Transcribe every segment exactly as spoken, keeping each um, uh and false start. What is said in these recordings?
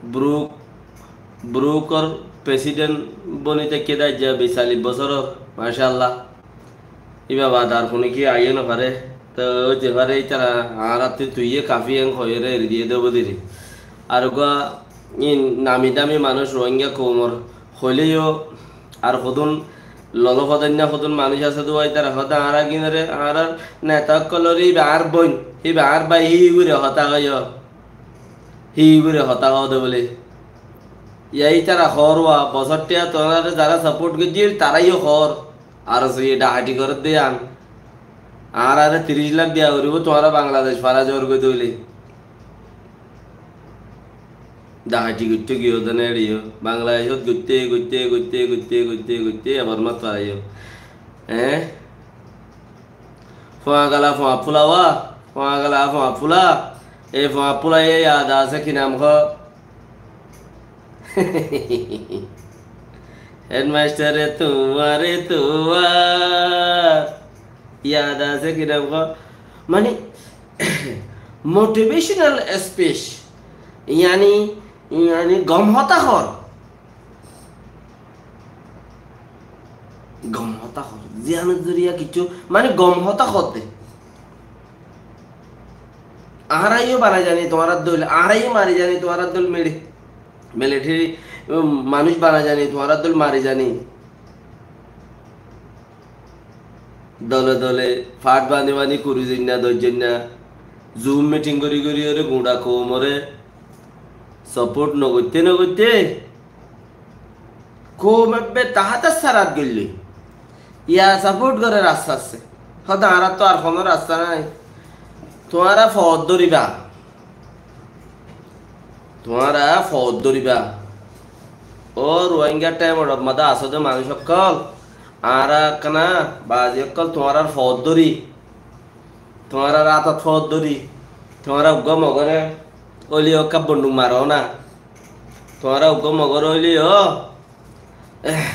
Bruk, Brukor president boni táikke de aijja bic callic bosóror, macállah. Íba baade ar hono ki aiyó no fare. Toi óite fare ítara añárattú tuiyé kafi en hoiyóre eri diyé de bóli. Ar uggwá in nami dami manúic Rohingya koumor hoileyo ar hodún lolo hodainna hodún manúic asé de uwá ítara hoó de añára ginore añárar neta ókkolore íba añár boin, íba añár bái hí gori hotá hoiyó. Hí gori hotá hoó de bóli. Yá ítara hoór uwá bosór tiya tuáñrare zará support goijjíl taráiyo hoór. Ar sóiye dhahathi gorér de yían. Añárare tiríc lak diya foribó tuáñra Bangladec fara zor goitte óile. Dhahathi goitte giyó de né eriyó. Bangladecót goitte, goitte, goitte, goitte, goitte, goitte, abar mat faraiyó. Eé? Fuañgala fuañfula wa, fuañgala fuañfula. E fuañfula ye yad asé ki nam hoó? Headmaster e tuáñre tuáñr yad asé ki nam hoó? Mani, motivational speech, yani, yani gom hotá hoór. Gom hotá hoór. Ziyanor zoriya kissú, mani gom hotá hoór de. Añára yó bana zani tuáñrar dóil, añára yó mari zani tuáñrar dóil mili-, military, um, manúic bana zani tuáñrar dóil mari zani. Dole dole fáth bandi bandi kuri zoinna, dóijjoinna, Zoom meeting gori gori ore guñça koumore support no goitte no goitte, koum ebbe taháte sarat goille. Yá support gore rasta asé. Hoó de añárattú ar hono rasta nai. Tuáñra fot dóriba. Tuáñra fot dóriba. Ó Rohingya thaimor mazé asó de manúic ókkol, añára ekkana bazi ókkol tuáñrar fot dóri. Tuáñrar átot fot dóri. Tuáñra uggwá Mogore óileyo ekká bonduk maro na. Tuáñra uggwá Mogore óileyo, eh,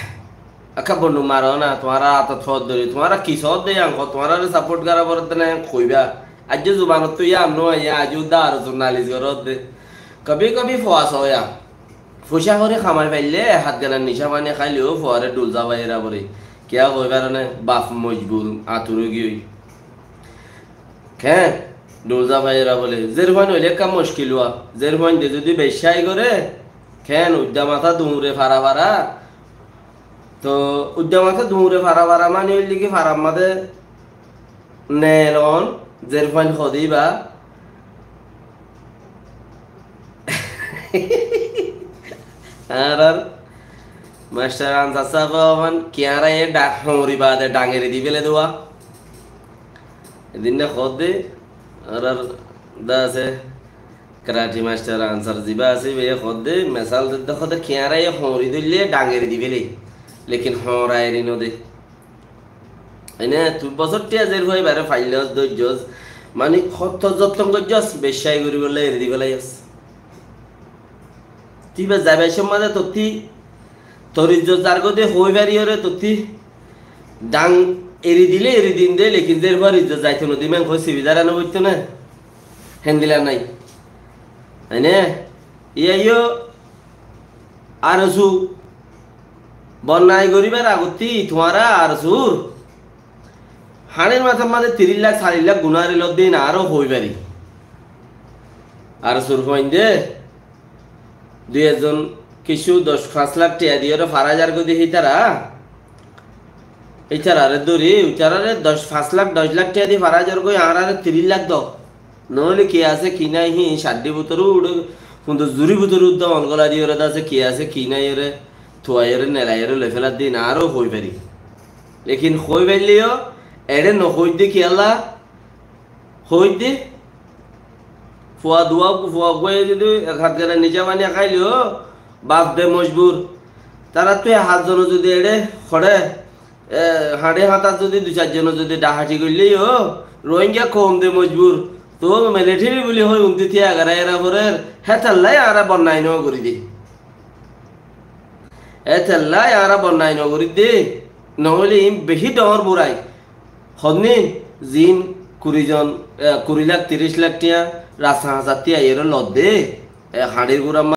ekká bonduk maro na. Tuáñrar átot fot dóri. Tuáñra ki soódde yían hoó, tuáñrare support gora foredde na yían hoiba. Aijjó zubanottú yían no aiyé, aijjó de ar journalist goródde. Kabi kabi fuwa soó yían. Fucá horí kamai faille, hát ganar nicá faní háileyo fuare dhul zabai era fore. Kiyá hoi faro né, baf mojbur, atur ói giyói. Keén? Dhul zabai era fore. Zerfuain óile ekká muckil uwá. Zerfuain de zodi beccái goré, keén uddá matá duñre fara fara. Toh uddá matá duñre fara fara mani óilde ki farar mazé Nelon, zerfuain hoó de íba. Añárar mastor Ansar sáb hoó, kiyára e dha-, hoñri baade dhañgeri di féle de uwá. Edinna hoó de, añárar de asé, karate mastor Ansar ziba asé, íba hoó de, mesal de hoó de, kiyára e hoñri dóille dhañgeri di féle. Lekin hoñra eri no de. Ene tui bosór tiya zerfua ibare faillós, dóijjós, mani hottó zotton goijjós, beccái goríbolla eri di felaiyós. Tui iba zaibar somot mazé tottí, tor izzot zargói de hoi fariyóre tottí, dhang eri dile eri dim de, lekin zerfuar izzot zaito no dim, en hoi sibi zara no foitto né? Héndilla nai. Ene, iyá yó, ARSU bonnai goríbar agottí tuáñra ARSUr hañçir matár mazé tiríc lak, callic lak guná eri lodde, iín añára hoi fari. ARSUr fuainde dui ekzon kissú doc fañs lak tiya diyóre fara zargói de hítara, ítarare dóri, ítarare doc, fañs lak, doc lak tiya di fara zargói, añárare tiríc lak do. Noóile ki asé ki nái híin caddí bútore uçé, fundó zuri bútore uddá on gola diyóre de asé ki asé ki nái ore, tuaiyóre, nelaiyóre loi félar de iín añára hoi fari. Lekin hoi faille yó, eçé no hoidde kiyólla, hoidde, fua duwa, fua guwá zodi ek hát gana nicá faní háile yó, baf de mojbur. Tarattú ek hát zone zodi eçé hoçé, E, hañçi hañtat zodi dui sair zone zodi dhahathi goille yó, Rohingya koum de mojbur. Toóu military buli hoi undi tiya garai era forer, hétolla añára bonnai no gorí de. Hétolla añára bonnai no gorí de. Noóile iín beci dhoóñr burai. Honnúa ziín kuri zon, e, kuri lak, tiríc lak tiya, rasta hañsat tiya iyóre lodde. E, hañçir gura